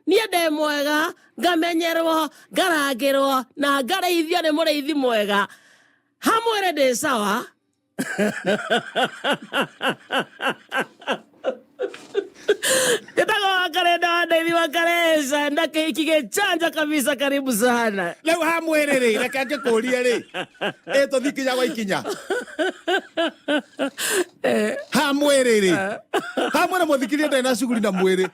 Niĩ ndĩ mwega, ngamenyerwo, ngarangĩrwo na ngarĩithio nĩ mũrĩithi mwega. Hamwĩrĩ ndĩ sawa. Njĩtagwo Wakarenda wa Ndaithi wa Kareza na kĩhiki gĩchanja kabisa, karibu sana. Rĩu ha mwĩrĩ rĩ, reke ngĩkũrie rĩ, ĩ tũthiĩ ikinya gwa ikinya. Ha mwĩrĩ rĩ, ha mwĩrĩ mũthikĩrĩria ndarĩ na cuguri na mwĩrĩ.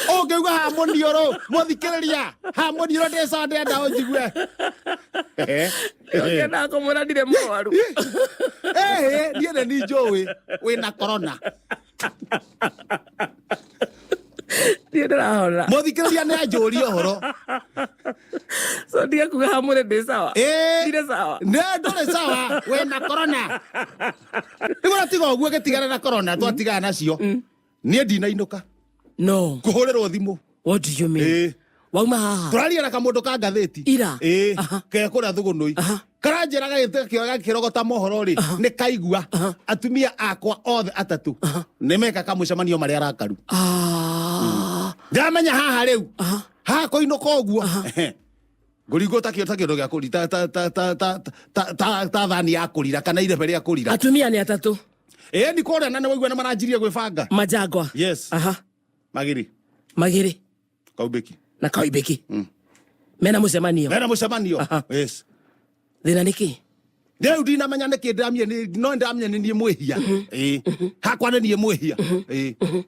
Ũngĩuga ha mũniũrũ, mũthikĩrĩria, ha mũniũrũ ndĩ sawa ndĩrenda ũnjigue. Ngĩendaga kũmwĩra ndirĩ mũrwaru. Ĩhĩ, niĩ nĩ ni njũĩ wĩna corona. Niĩ ndĩrahona. Mũthikĩrĩria nĩ anjũrie ũhoro. So ndige kuga ha mwĩrĩ ndĩ sawa. Ĩĩ. Ndirĩ sawa. Nĩ ndũrĩ sawa wĩna corona. Nĩguo tiga ũguo gĩtigana na corona twatigana nacio. Niĩ ndinainũka. No. Kũhũrĩrwo thimũ. What do you mean? Ĩĩ. Wauma haha. Tũraria na kamũndũ ka ngathĩti. Ira. Ĩĩ. Aha. Ke kũrĩa Thũgũnũi. Aha. Karanjĩra gagĩkĩrogota mohoro rĩ, nĩ kaigua atumia akwa othe atatũ nĩ meka kamũcemanio marĩ arakaru. Ah. Ndĩramenya haha rĩu. Aha. Haha kũinũka ũguo. Ngũringwo ta kĩo ta kĩndũ gĩa kũri ta ta ta ta ta ta ta ta thani ya kũrira kana irebe rĩa kũrira. Atumia nĩ atatũ. Ĩĩ ni kũrĩa na nĩ waigua nĩ maranjirie gwĩbanga. Majangwa. Yes. Aha. Magiri. Magiri. Kaumbĩki. Na Kaumbĩki. Mena mũcemanio. Mena mũcemanio. Aha. Yes. Thĩna nĩ kĩ? Rĩu ndinamenya nĩkĩ ndĩramenya nĩ no ndĩramenya nĩ niĩ mwĩhia. Ĩĩ. Hakwa nĩ niĩ mwĩhia. Ĩĩ.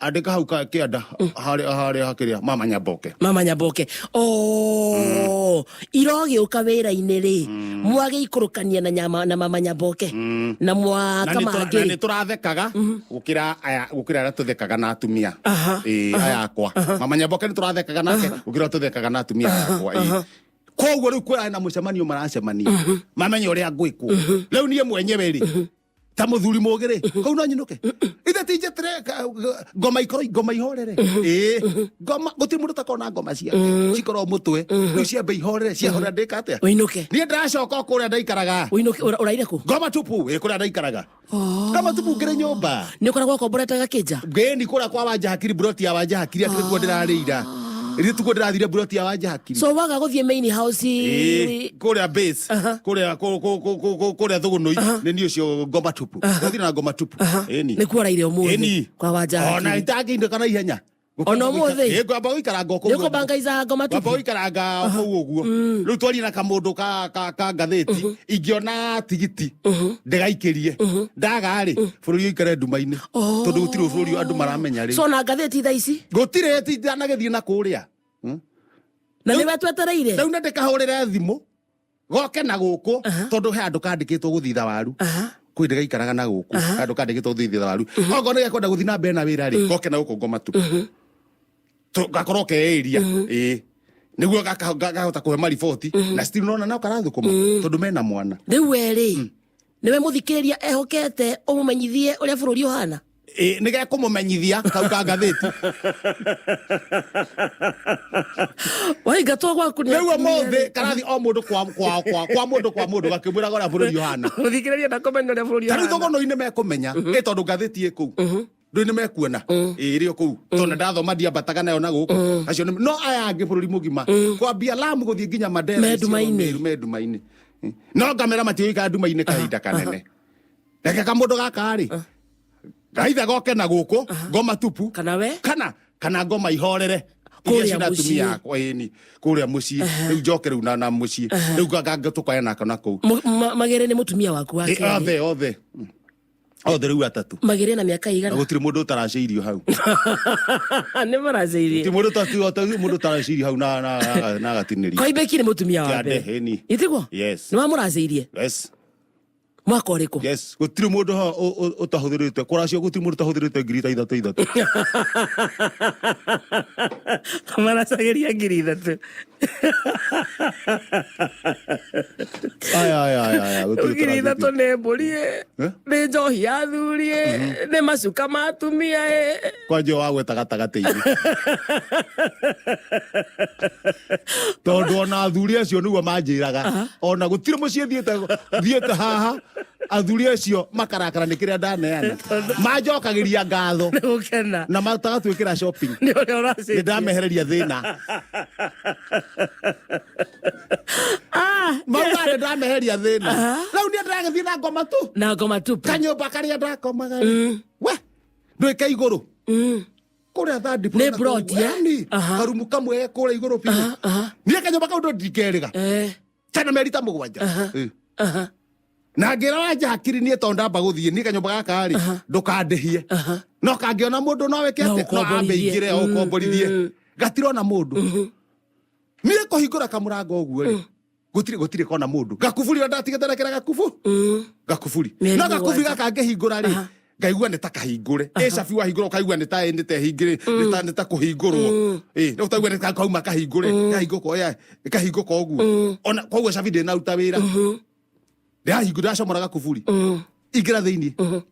Andĩka hau ka kĩanda harĩa harĩa hakĩrĩa mama Nyamboke. Mama Nyamboke. Oh, irogĩũka wĩra-inĩ rĩ, mwagĩikũrũkania na nyama na mama Nyamboke. Na Na mwaka nĩ tũ- na mangĩ. nĩ tũrathekaga gũkĩra aya gũkĩra arĩa tũthekaga na atumia. Aha. Ĩĩ aya akwa. Mama Nyamboke nĩ tũrathekaga nake gũkĩra ũrĩa tũthekaga na atumia aya akwa. Ĩĩ. Koguo rĩu kwĩra na mũcemanio maracemania. Mamenye ũrĩa ngwĩkwo. Rĩu niĩ mwenyewe rĩ ta muthuri mugi ri kau no nyinuke ithe ti njetire ngoma ikorwo ngoma ihorere ĩ ngoma gutiri mundu takona ngoma ciake cikorwo mutwe riu ciambe ihorere ciahorera ndika atia Ũinũke. niĩ ndĩracoka o kũrĩa ndaikaraga Ũinũke ũraire kũ? ngoma tupu ĩ kũrĩa ndaikaraga ngoma tupu ngĩrĩ nyũmba Nĩ ũkoragwo ũkomborete gakĩnja? ngĩni kũrĩa kwa wanja hakiri buroti ya wanja hakiri akĩrĩ kuo ndĩrarĩira rĩ tukuo ndĩrathire buroti ya wanja hakiri So waga gũthiĩ main house Ĩĩ, kũrĩa base kũrĩa kũrĩa thũgũnũi nĩ niĩ ũcio ngoma tupu ndathire na ngoma tupu ĩni Nĩkuo ũraire ũmũthĩ Ĩni. kwa wanja ona hakiri. itangĩinũka na ihenya Ona ũmũthĩ? Ĩĩ, ngwamba gũikaranga o kũu Nĩ ũkũbangaiza ngoma ngwamba tupu? gũikaranga o kũu ũguo rĩu twarie na kamũndũ ka ka ka ngathĩti ingĩona tigiti ndĩgaikĩrie ndaga rĩ bũrũri ũikare nduma-inĩ tondũ gũtirĩ bũrũri andũ maramenya rĩ So na ngathĩti thaa ici? gũtirĩ ti ndanagĩthiĩ na kũrĩa Na nĩwe twetereire? rĩu nĩ ndĩkahũrĩre thimũ goke na gũkũ tondũ he andũ kandĩkĩtwo gũthitha waru kwĩ ndĩgaikaraga na gũkũ andũ kandĩkĩtwo gũthitha waru okorwo nĩ gekwenda gũthiĩ na mbere na wĩra rĩ goke na gũkũ ngoma tu gakorwo keĩria ĩĩ nĩguo gakahota kũhe mariboti na still nona no karathũkũma tondũ mena mwana Rĩu we rĩ, nĩwe mũthikĩrĩria ehokete ũmũmenyithie ũrĩa bũrũri ũhana? Ĩ, nĩ gekũmũmenyithia kau ka ngathĩti Waingatwo gwaku nĩ rĩu atumia ũmũthĩ rĩ. karathi o mũndũ kwa kwa kwa kwa mũndũ kwa mũndũ gakĩmwĩraga ũrĩa bũrũri ũhana Mũthikĩrĩria ndakũmenya ũrĩa bũrũri ta rĩu ũhana. thũgũnũ-inĩ mekũmenya ĩ tondũ ngathĩti ĩ kũu ndũĩ nĩ mekuona ĩ ĩrĩ o kũu tondũ ndathoma ndiambataga nayo na gũkũ acio nĩ- no aya angĩ bũrũri mũgima kwambia Lamu gũthiĩ nginya Mandera Me nduma-inĩ. Meru, me nduma-inĩ no ngamera matiũikaga nduma-inĩ kahinda kanene reke kamũndũ gaka rĩ gaitha goke na gũkũ ngoma tupu Kana we? kana kana ngoma ihorere Kũrĩa Iria cina atumia mũciĩ. akwa ĩni kũrĩa mũciĩ rĩu njoke rĩu na na mũciĩ rĩu tũkoya nako na kũu Magere nĩ mũtumia waku wa Ĩ, kerĩ. othe othe othe rĩu atatũ Magere na mĩaka na igana? gũtirĩ mũndũ ũtaracĩirio hau Nĩ maracĩirie. gũtirĩ mũndũ mũndũ ũtaracĩirio hau na na na agatinĩrio Koimbeki nĩ mũtumia wa Kĩande, mbere. ĩni. Ĩtiguo? Yes. Nĩ wamũracĩirie? Yes. Mwaka ũrĩkũ? Yes, gũtirĩ mũndũ haha ũtahũthĩrĩte kũracio gũtirĩ mũndũ ũtahũthĩrĩte ngiri ta ithatũ ithatũ. Maracagĩria 3,000. Aya aya aya aya gũtirĩ 3,000 ũtaracĩtie. nĩ mbũri ĩ, Eh? nĩ njohi ya athuri ĩ, nĩ macuka ma atumia ĩ. Kwanja wagweta gatagatĩ-inĩ. Tondũ ona athuri acio nĩguo manjĩraga ona gũtirĩ mũciĩ thiĩte thiĩte haha Athuri acio makarakara nĩ kĩrĩa ndaneana, manjokagĩria ngatho Nĩ gũkena. Na matagatwĩkĩra shopping. Nĩ ũrĩa Nĩ ũracenjia. ndamehereria thĩna. Ah, mauga nĩ ndameheria thĩna. Rĩu niĩ ndĩragĩthiĩ na ngoma tu. Na ngoma tupu. Kanyũmba karĩa ndakomaga rĩ, we ndwĩke igũrũ kũrĩa third floor Nĩ na plot, kũu, eh? yani, karumu kamwe kũrĩa igũrũ biũ. Niĩ kanyũmba kau ndo ndingerĩga tena mĩeri ta 7. Na ngĩra wanja hakiri niĩ tondũ ndamba gũthiĩ niĩ kanyũmba gaka rĩ, ndũkandĩhie, no kangĩona mũndũ no wĩke No atĩa, no ambe ũkomborithie. ingĩre o ũkomborithie, gatirona mũndũ. Niĩ kũhingũra kamũrango ũguo rĩ, gũtirĩ kona mũndũ. Gakuburi o ndatigĩte na kĩra gakubu gakuburi. Mĩeri No gakuburi 7. Gaka ngĩhingũra rĩ, ngaigua nĩ ta kahingũre ĩ cabi wahingũra ũkaigua nĩ ta nĩ ta ĩhingĩrĩ, nĩ ta kũhingũrwo ĩ nĩ ũtaigua nĩ ta kauma kahingũre kahingũka ya kahingũka ũguo. Ona koguo cabi ndĩnaruta wĩra, ndĩrahingũra, ndĩracomora gakuburi, ingĩra thĩinĩ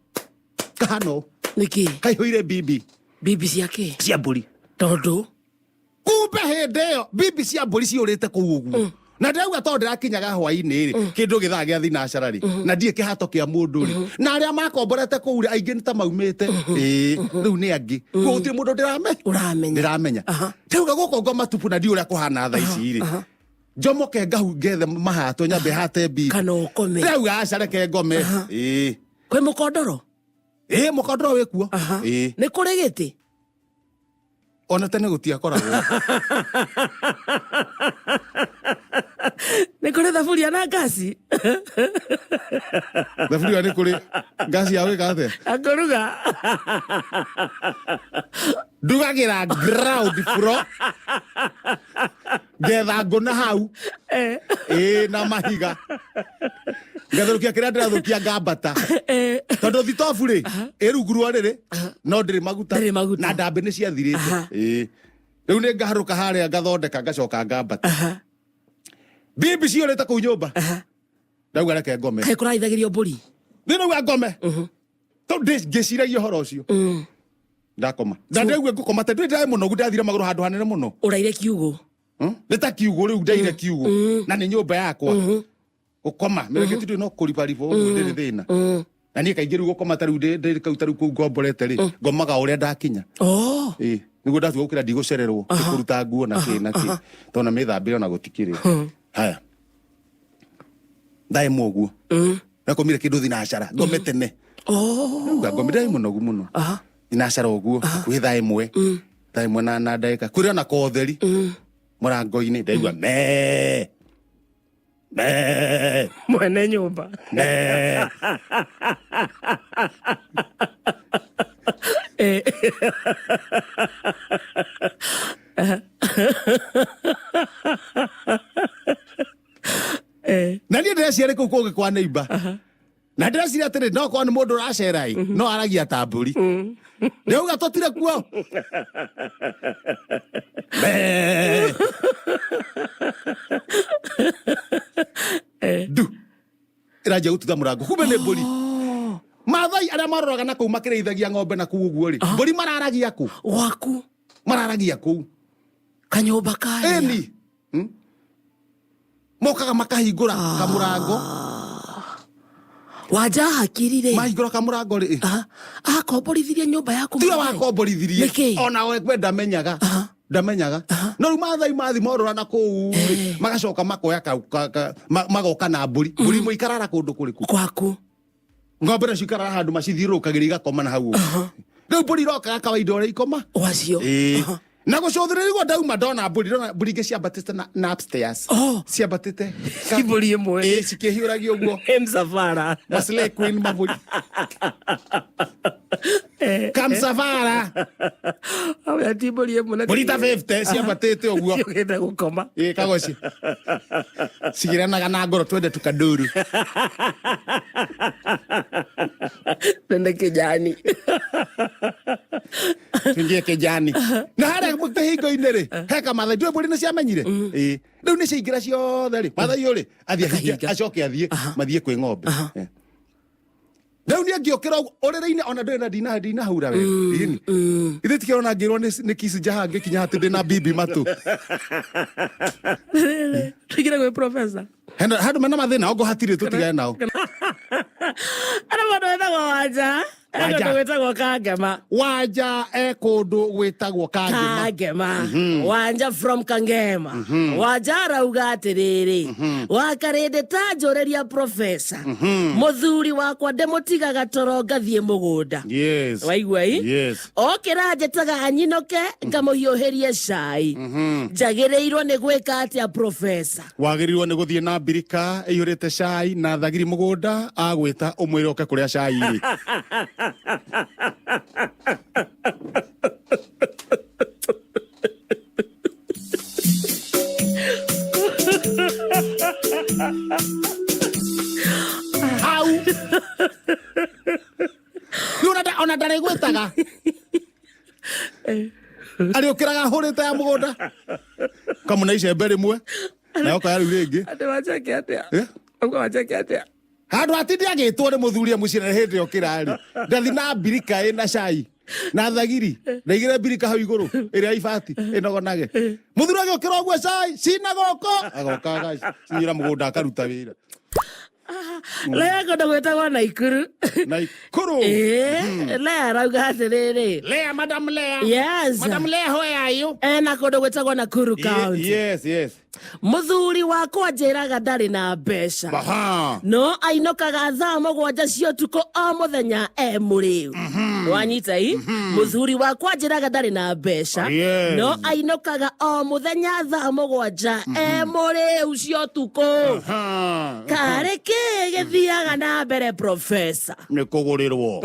kahana ũũ. Nĩkĩ? Kaihũire bibi. Bibi ciake. Cia mbũri. Tondũ Kumbe hĩndĩ ĩyo bibi cia mbũri ciũrĩte kũu ũguo, na ndĩrauga tondũ ndĩrakinyaga hwaĩ-inĩ rĩ, kĩndũ gĩthaa gĩa thinacara rĩ, na ndiĩ kĩhato kĩa mũndũ rĩ, na arĩa makomborete kũu rĩ, aingĩ nĩ ta maumĩte ĩĩ rĩu nĩ angĩ, koguo gũtirĩ mũndũ ndĩrame Ũramenya. Ndĩramenya. Ndĩrauga gũkũ ngoma tupu na ndiũ ũrĩa kũhana thaa ici rĩ, njomoke ngahu ngethe mahato nyambe hate bibi Kana ũkome. Ndĩrauga aca, reke ngome ĩĩ. Kwĩ mũkondoro. Ĩĩ, mũkondoro wĩ kuo ĩĩ. Nĩ kũrĩ gĩtĩ. Ona tene gũtiakoragwo. Nĩ kũrĩ thaburia na ngasi. Thaburia nĩ kũrĩ, ngasi ya gwĩka atĩa? Akũruga. Ndugagĩra ground floor, ngetha ngũ na hau ĩĩ na mahiga, ngatherũkia kĩrĩa ndĩrathũkia, ngambata, tondũ thitobu rĩ ĩ rungu rwa rĩrĩ no ndĩrĩ maguta. Ndĩrĩ maguta. Na ndambĩ nĩ ciathirĩte. Ĩĩ, rĩu nĩ ngaharũka harĩa ngathondeka, ngacoka ngambata. Bibi ciũrĩte kũu nyũmba, ndauga reke ngome. Kaĩ kũraithagĩrio mbũri? Nĩ ndauga ngome tondũ ngĩciragia ũhoro ũcio. Ndakoma na ndĩraigua ngũkoma te ndĩ ndĩrarĩ mũnogu, ndathire magũrũ handũ hanene mũno. Ũraire kiugũ. Nĩ ta kiugũ rĩu, ndaire kiugũ na nĩ nyũmba yakwa. Gũkoma mĩrengeti ndĩ no kũribariba ũguo, ndĩrĩ thĩna. Na niĩ kaingĩ rĩu gũkoma ta rĩu ndĩ kau ta rĩu kũu ngomborete rĩ, ngomaga o ũrĩa ndakinya. Oh. Ĩ nĩguo ndatua gũkĩra, ndigũcererwo nĩ kũruta nguo na kĩ na kĩ, tondũ na mĩthambĩre ona gũtikĩrĩ haya. Thaa 1 ũguo nakomire kĩndũ thinacara, ngome tene. Oh. Rĩu ngome ndarĩ mũnogu mũno. Thinacara ũguo hakuhĩ thaa 1, thaa 1 na ndagĩka, kũrĩ ona kotheri mũrango-inĩ, ndaigua mee mee. Mwene nyũmba. Mee. Na niĩ ndĩreciria nĩ kũu kũngĩ kwa neighbor, na ndĩreciria atĩrĩ, no korwo nĩ mũndũ ũracera ĩ, no aragia ta mbũri. Ndĩrauga tũtire kuo. Mee. Ndu ĩranjia gũtutha mũrango, kumbe nĩ mbũri. Mathai arĩa maroraga na kũu makĩrĩithagia ng'ombe na kũu ũguo rĩ, mbũri mararagia kũ? Gwaku. Mararagia kũu. Kanyũmba karĩa. Ĩni. Mokaga makahingũra kamũrango. Wanja hakiri rĩ. Mahingũra kamũrango rĩ. Akomborithirie nyũmba yaku. Tiwe Maathai? wakomborithirie. Nĩkĩ? Ona we ndamenyaga, ndamenyaga, no rĩu mathai mathi morora na kũu rĩ, magacoka makoya magoka na mbũri. Mbũri imwe ikarara kũndũ kũrĩkũ? Gwaku. Ng'ombe nacio ikarara handũ macithiũrũrũkagĩria, igakoma na hau ũguo. Rĩu mbũri irokaga kawaida ũrĩa ikoma. Wacio. Ĩĩ. Na gũcũthĩrĩria ndauma, ndona mbũri, ndona mbũri ingĩ ciambatĩte na upstairs. Oh. Ciambatĩte. Ti mbũri ĩmwe. Ĩĩ, cikĩhiũragia ũguo. Nĩ msafara. Maslay queen mabũri kamsafara. Awe ti mbũri ĩmwe na Mbũri ta 50 ciambatĩte ũguo. Ciũkĩte gũkoma. Ĩĩ, kagoci cigĩranaga na ngoro, twende tukanduru. Nene kijani. Tuingie kijani. Na harĩa kĩhingo-inĩ rĩ, he kamathai, ndũĩ mbũri nĩ ciamenyire. Ĩĩ, rĩu nĩ ciaingĩra ciothe rĩ, mathai ũyũ rĩ athiĩ ahinge. Akahinga. Acoke athiĩ mathiĩ kwĩ ng'ombe. Rĩu niĩ ngĩũkĩra ũguo ũrĩrĩ-inĩ ona ndũrĩ na ndina ndinahura wega. Ĩni. Ithe tikĩrona ngĩrwo nĩ kiss njaha ngĩkinya atĩ ndĩ na bibi matũ. Tũingĩre gwĩ professor. Hena handũ mena mathĩna ongo hatirĩ tũtigane nao. Ana mũndũ wĩtagwo Wanja. Ena Wanja. mũndũ wĩtagwo Kangema. Wanja e kũndũ gwĩtagwo Kangema. Kangema. Wanja from Kangema. Wanja arauga atĩrĩrĩ. Wakarĩndĩ ta njũrĩria professor. Mũthuri wakwa ndĩmũtigaga toro ngathiĩ mũgũnda. Yes. Waigua i? Yes. Okĩra njĩtaga anyinũke ngamũhiũhĩrie cai. Njagĩrĩirwo nĩ gwĩka atĩa professor? Wagĩrĩirwo nĩ gũthiĩ na mbirika ĩihũrĩte cai na thagiri mũgũnda agwĩta ũmwĩre oke kũrĩa cai rĩ. Hau. Rĩu ona ndarĩgwĩtaga. Arĩũkĩraga ahũrĩte ya mũgũnda. Kamũne icembe rĩmwe. Na oka rĩu rĩngĩ. Atĩ wacheke atĩa? Eh? Auga wacheke atĩa? Handũ hatinde agĩtwo nĩ mũthuri mũciĩ na hĩndĩ okĩra rĩ. Ndathi na mbirika ĩna cai na thagiri na igĩre mbirika hau igũrũ ĩrĩa ya ibati ĩnogonage. Mũthuri agĩũkĩra ũguo cai cina goko agoka agacinyĩra mũgũnda akaruta wĩra. Lea kũndũ gwĩtagwo Naikuru. Naikuru. Ĩĩ, Lea arauga atĩrĩrĩ. Lea, Madam Lea. Yes. Madam Lea, where are you? Ena kũndũ gwĩtagwo Nakuru County. Yes, yes. Mũthuri wakwa njĩraga ndarĩ na mbeca. Aha. No ainũkaga thaa 7 cia ũtukũ o mũthenya e mũrĩu. Wanyita i? Mũthuri wakwa njĩraga ndarĩ na mbeca. Yes. No ainũkaga o mũthenya thaa 7 e mũrĩu cia ũtukũ. Aha. Karĩ kĩ gĩthiaga na mbere professor? Nĩ kũgũrĩrwo.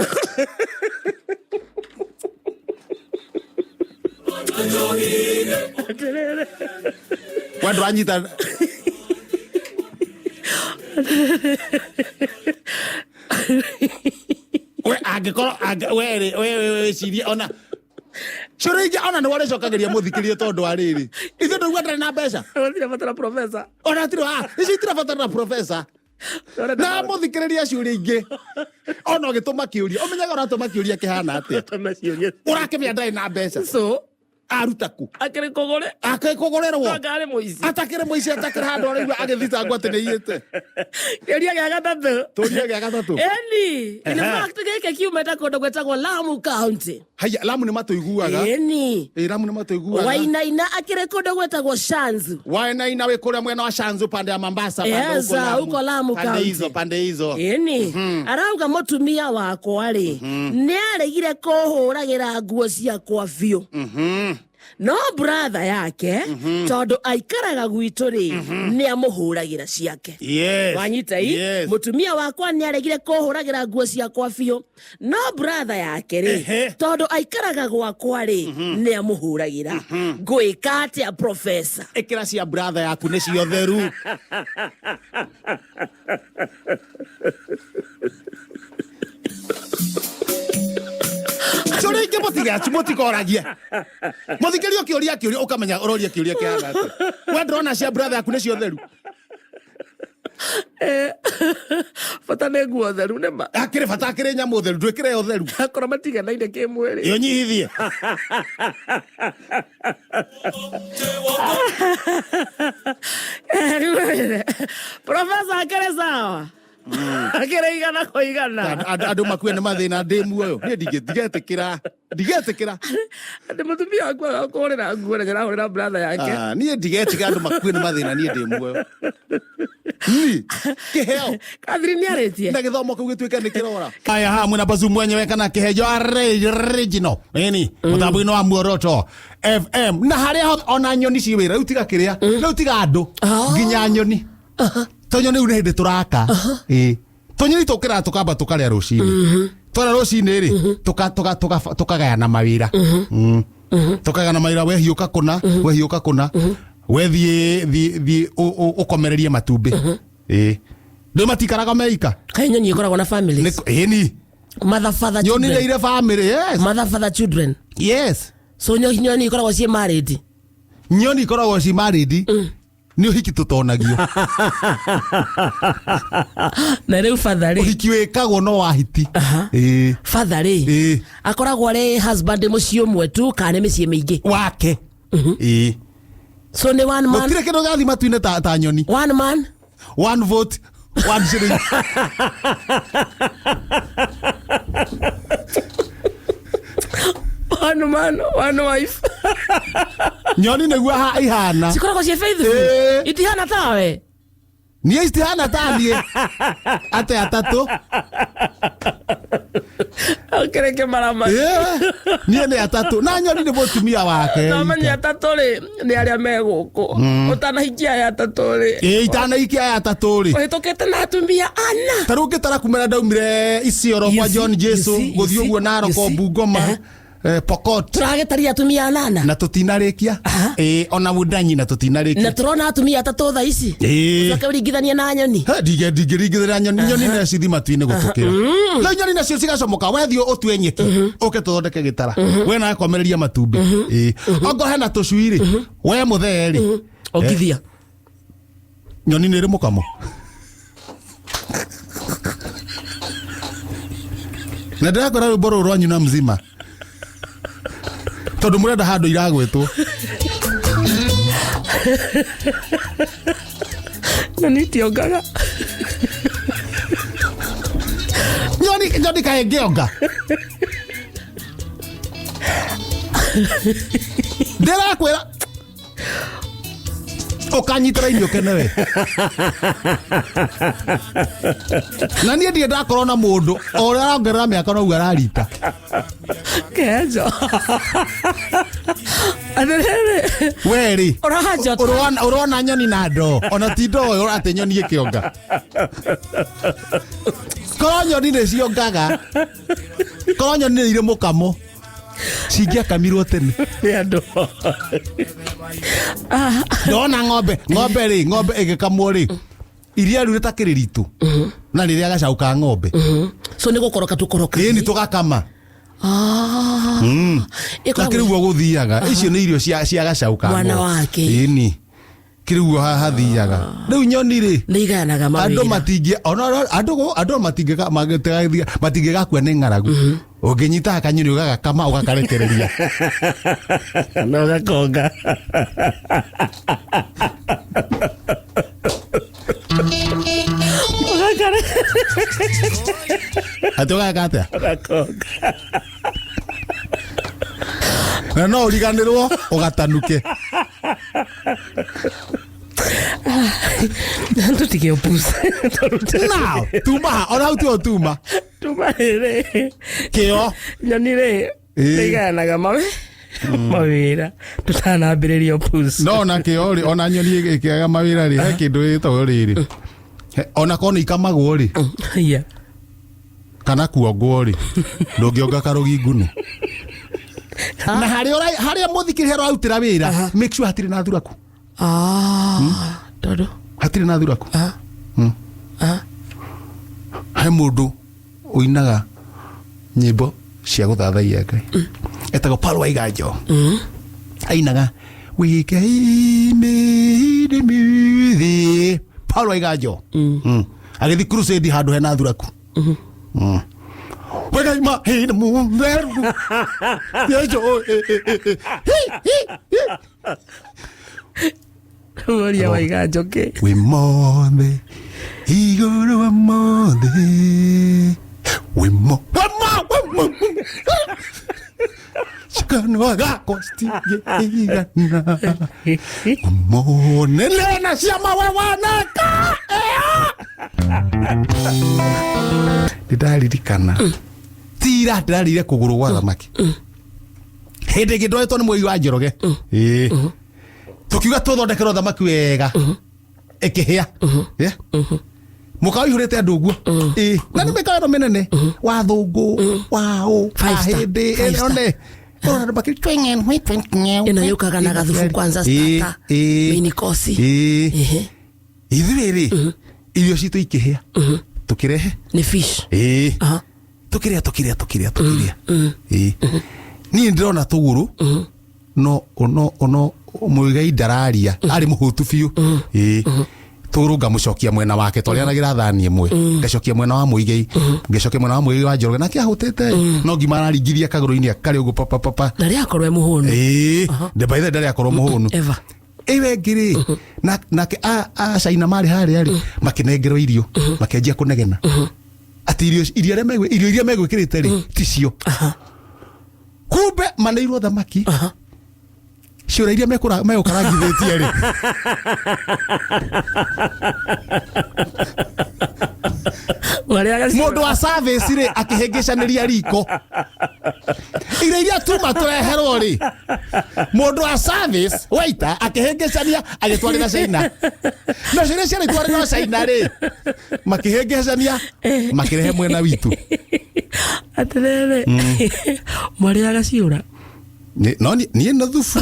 We ndũranyita. We angĩkorwo we rĩ we we wĩcirie ona ciũria ingĩ ona nĩ warĩcokagĩria mũthikĩrie tondũ wa rĩrĩ ithuĩ ndauga ndarĩ na mbeca Gũtirĩ batara professor. ona hatirĩ icio itirabatara na professor na mũthikĩrĩria ciũria ingĩ ona ũgĩtũma kĩũria ũmenyaga ũratũma kĩũria kĩhana atĩa ũrakĩmenya ndarĩ na mbeca So, aruta ku akĩrĩ kũgũre akĩkũgũrĩrwo anga arĩ mũici. Atakĩrĩ mũici atakĩrĩ handũ araigua agĩthitangwo atĩ nĩiyĩte. Kĩũria gĩa gatatũ. Tũria gĩa gatatũ. Eni, in Ehe. fact gĩkĩ kiumĩte kũndũ gwĩtagwo Lamu County. Haya, Lamu nĩ matũiguaga. Eni. Ĩ, Lamu nĩ matũiguaga. Wainaina akĩrĩ kũndũ gwĩtagwo Shanzu. Wainaina wĩ kũrĩa mwena wa Shanzu pande ya Mombasa pande Yes, huko Lamu. huko Lamu Pande County. hizo pande hizo. Eni, arauga mũtumia wakwa rĩ nĩ aregire kũhũragĩra nguo ciakwa biũ. No brother yake tondũ aikaraga gwitũ rĩ nĩ amũhũragĩra ciake. Yes. Wanyita i? Yes. Mũtumia wakwa nĩ aregire kũhũragĩra nguo ciakwa biũ no brother yake rĩ tondũ aikaraga gwakwa rĩ nĩ amũhũragĩra. Ngwĩka atĩa professor? Ĩkĩra cia brother yaku nĩ cio theru. Ciũria ingĩ mũtikoragie. Mũthikĩrie ũkĩũria kĩũria ũkamenya ũroria kĩũria kĩhana atĩa. We ndĩrona cia brother yaku nĩ cio theru. Bata nĩ nguo theru nĩ ma. Akĩrĩ bata akĩrĩ nyamũ theru ndwĩkĩre yo theru. Akorwo matiganaine kĩmwĩrĩ. Ĩyo nyihithie. Professor akĩrĩ sawa. Akĩrĩ igana kwa igana. Andũ makue nĩ mathĩna ndĩ muoyo. Niĩ ndigetĩkĩra. Ndigetĩkĩra. Atĩ mũtumia waku agakũhũrĩra nguo na nĩarahũrĩra brother yake. Niĩ ndigetĩkĩra andũ makue nĩ mathĩna niĩ ndĩ muoyo. Ni kĩheo. Catherine nĩarĩtie. Na gĩthomo kĩu gĩtuĩke nĩ kĩrora. Haya haha mwĩna Bazu mwenyewe kana kĩheo original. Ĩni mũtambo-inĩ wa Muoroto FM na harĩa hothe ona nyoni ci wĩra rĩu tiga kĩrĩa rĩu tiga andũ nginya nyoni. To nyoni rĩu nĩ hĩndĩ tũraka. Ĩĩ. Tũnyoni tũkĩraga tũkamba tũkarĩa rũcinĩ. Twarĩa rũcinĩ rĩ tũkagayana mawĩra. Tũkagayana mawĩra we hiũka kũna we hiũka kũna we thiĩ ũkomererie matumbĩ. Ĩĩ. Ndũ matikaraga meika. Kaĩ nyoni ikoragwo na families? Ĩni. Mother, father, Nyoni children. nĩ irĩ family, yes. Mother, father, children. Yes. So nyoni ikoragwo ciĩ married. Nyoni ikoragwo ci married. Nĩ ũhiki tũtonagio. Na rĩu father rĩ? Ũhiki wĩkagwo no wa hiti. Ĩĩ. Father rĩ? Ĩĩ. Akoragwo arĩ husband mũciĩ ũmwe tu kana nĩ mĩciĩ mĩingĩ? Wake, ĩĩ. So nĩ one man? Gũtirĩ kĩndũ gĩathiĩ matu-inĩ ta nyoni. One man. One vote, one shilling. One man, one wife. Nyoni nĩguo ihana. Cikoragwo ciĩ faithful. Ĩĩ. Itihana tawe. Niĩ citihana ta niĩ atĩ atatũ. Ũkĩreke marama. Ĩĩ, niĩ nĩ atatũ na nyoni nĩ mũtumia wake. Namenya atatũ rĩ, nĩ arĩa me gũkũ ũtanahikia aya atatũ rĩ? Ĩĩ, itanaikia aya atatũ rĩ. Ũhĩtũkĩte na atumia ana. Ta rĩu ngĩtara kumĩra ndaumire Isiolo You kwa see, John you Jesu see, you gũthiĩ see, ũguo Naroko, you see. Bungoma, Pokot. Tũragĩtaria atumia anana. Na tũtinarĩkia. Ĩĩ, ona Wundanyi na tũtinarĩkia. Na tũrona atumia atatũ thaa ici. Ĩĩ. Ũcoke ũringithanie na nyoni. He, ndingĩringithania nyoni. Nyoni no cithi matu-inĩ gũtũkĩra. Rĩu nyoni nacio cigacomoka, wethiĩ ũtue nyeki ũke tũthondeke gĩtara, we nawe komereria matumbĩ. Ĩĩ, ongo hena tũcui rĩ, we mũthee rĩ. Ongithia. Nyoni nĩ ĩrĩ mũkamo. Na ndĩrakwĩra rwĩmbo rũrũ rwanyu na mzima tondũ mũrenda handũ iragwĩtwo. Nyoni itiongaga. Nyoni kaĩ ngĩonga? Ndĩrakwĩra ũkanyitĩra irio kene we. Na niĩ ndirĩ ndakorwo na mũndũ o ũrĩa arongerera mĩaka noguo ararita. Kenjo atĩrĩrĩ. We rĩ. Ũranjota. Ũrona nyoni na ndoo, ona ti ndoo, atĩ nyoni ĩkĩonga? Korwo nyoni nĩ ciongaga, korwo nyoni nĩ irĩ mũkamo, cingĩakamirwo tene. Nĩ andũ. Ndona ng'ombe rĩ, ng'ombe ĩgĩkamwo rĩ, iria rĩu rĩtakĩrĩ ritũ na rĩrĩa gacaũ ka ng'ombe. So nĩ gũkoroka tũkoroka? Ĩĩ, nĩ tũgakama. Ah. Na Ĩkoragwo- kĩrĩ guo gũthiaga, icio nĩ irio cia gacaũ ka Mwana ng'ombe. wake. Ĩni, kĩrĩ guo hathiaga. Rĩu nyoni rĩ, Nĩ igayanaga andũ mawĩra. matingĩ ona andũ matingĩgakua nĩ ng'aragu. Ũngĩnyita kanyoni ũgagakama ũgakarekereria. Na ũgakonga. Ũgakare. Atĩ ũgaka atĩa? Ũgakonga. Na no ũriganĩrwo ũgatanuke. Tũtige ũpuca. Now tuma ha ona hau tiho tuma. Tuma rĩrĩ. Kĩo. Nyoni rĩ, Ĩĩ. nĩ igayanaga mawĩra tũtanambĩrĩria ũpuca. No ona kĩo rĩ, ona nyoni ĩkĩaga mawĩra rĩ, he kĩndũ gĩtagwo rĩrĩ, ona korwo nĩ ikamagwo rĩ, Yeah. kana kuongwo rĩ, ndũngĩonga karũgi ngunu. Na harĩa harĩa mũthikĩrĩria ũrarutĩra wĩra, make sure hatirĩ na thuraku. Ah, tondũ Hatirĩ na thuraku. Ah. Ah. He mũndũ ũinaga nyĩmbo cia gũthathaiya Ngai etagwo Paul Waiganjo. Ainaga wĩkeimĩrĩmĩthĩ. Paul Waiganjo. Agĩthiĩ crusade handũ hena thuraku. Wĩkaima hĩndĩ mũtheru Yesu, hi, hi, hi. Ũria Waiganjo kĩ? Wĩ mothe igũrũ wa mothe, wĩ mo wĩ mo wĩ mo cikanua gakwa citingĩigana mũnene na ciama we waneka. Ndĩraririkana tira ndĩrarĩire kũgũrũ gwa thamaki hĩndĩ ĩngĩ ndwaĩtwo nĩ mwei wa Njoroge. Ĩĩ, tũkiuga tũthondekerwo thamaki wega ĩkĩhĩa. Yeah. Mũkawa ũihũrĩte andũ ũguo. Ĩĩ, na nĩ mĩkawa ĩno mĩnene wa thũngũ waũ. Five star, Ahĩndĩ five star. one ũrona andũ makĩ Ĩno yũkaga na gathubu kwanza, starter, main course. Ĩĩ. Ehe. Ithuĩ rĩ, irio citũ ikĩhĩa, tũkĩrehe. Nĩ fish? Ĩĩ. Aha. Tũkĩrĩa, tũkĩrĩa, tũkĩrĩa, tũkĩrĩa. Ĩĩ, niĩ ndĩrona tũgũrũ no no no Muigai ndararia arĩ mũhũtu biũ. Ĩĩ, tũrũ ngamũcokia mwena wake twarĩanagĩra thani ĩmwe, ngacokia mwena wa Muigai, ngacokia mwena wa Muigai wa Njoroge, nake ahũtĩte no ngima araringithia kagũrũ-inĩ karĩ ũguo papapapa. Na rä akorwo e må hå nu. Ĩĩ, ndembaithe ndarĩ akorwo mũhũnu. Eva. Ĩyo ĩngĩ rĩ, nake a China marĩ harĩa rĩ, makĩnengerwo irio, makĩanjia kũnegena atĩ irio iria megwĩkĩrĩte rĩ ticio. Kumbe maneirwo thamaki, ciũra iria megũkarangithĩtie rĩ. Marĩaga. Mũndũ wa service rĩ akĩhĩngĩcanĩria riko irio iria tuma tũreherwo rĩ, mũndũ wa service waiter akĩhĩngĩcania agĩtwarĩra China, na ciũria ciarĩ twarĩrwo China rĩ, makĩhĩngĩcania makĩrehe mwena witũ. Atĩrĩrĩ, marĩaga ciũra? No niĩ na thubu.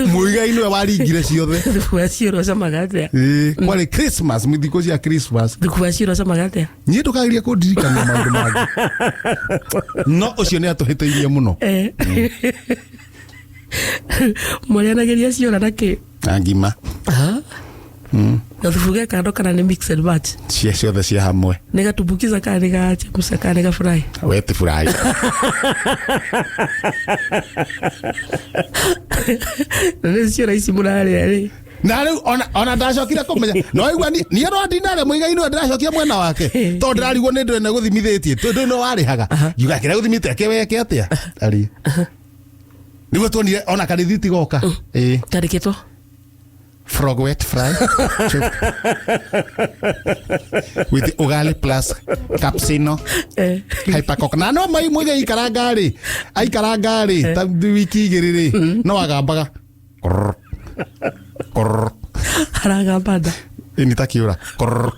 Muigai nĩwe waringire ciothe. Thubu wa ciũra ũcamaga atĩa? Ĩĩ, kwarĩ Christmas, thikũ cia Christmas. Thubu wa ciũra ũcamaga atĩa? Niĩ ndũkageria kũndirikania maũndũ mangĩ, no ũcio nĩ atũhĩtĩirie mũno. Mũrĩanagĩria ciũra na kĩ? Na ngima. Na thubu ge kando kana nĩ mix and match? Cia ciothe cia hamwe. Nĩ gatumbukiza kana nĩ gachemsha kana nĩ gafry? Wet fry. Na nĩ ciũra ici mũrarĩa rĩ? Na rĩu ona ndacokire kũmenya no igua niĩ no ndinarĩa Mũigai nĩwe ndĩracokia mwena wake, tondũ ndĩrarigwo nĩ ndũĩ nĩ gũthimithĩtie tondũ nĩ warĩhaga ngiuga kĩrĩa gũthimĩte akĩweke atĩa arĩ nĩguo tuonire ona karĩthiti goka. Ĩĩ. Kandĩkĩtwo? Frog wet fry with ugali plus capsino hypercock. Na no mai Muigai aikaranga rĩ, aikaranga rĩ ta wiki 2 rĩ, no agambaga Korr. Korr. Aragamba nda? Ĩni ta kĩũra. Korr.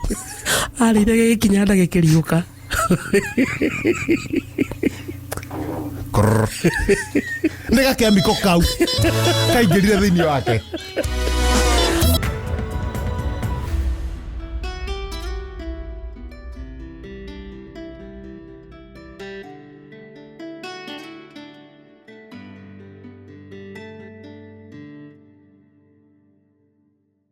Arĩire gĩgĩkinya nda gĩkĩriũka. Korr. Nĩ gakemiko kau kaingĩrire thĩinĩ wake.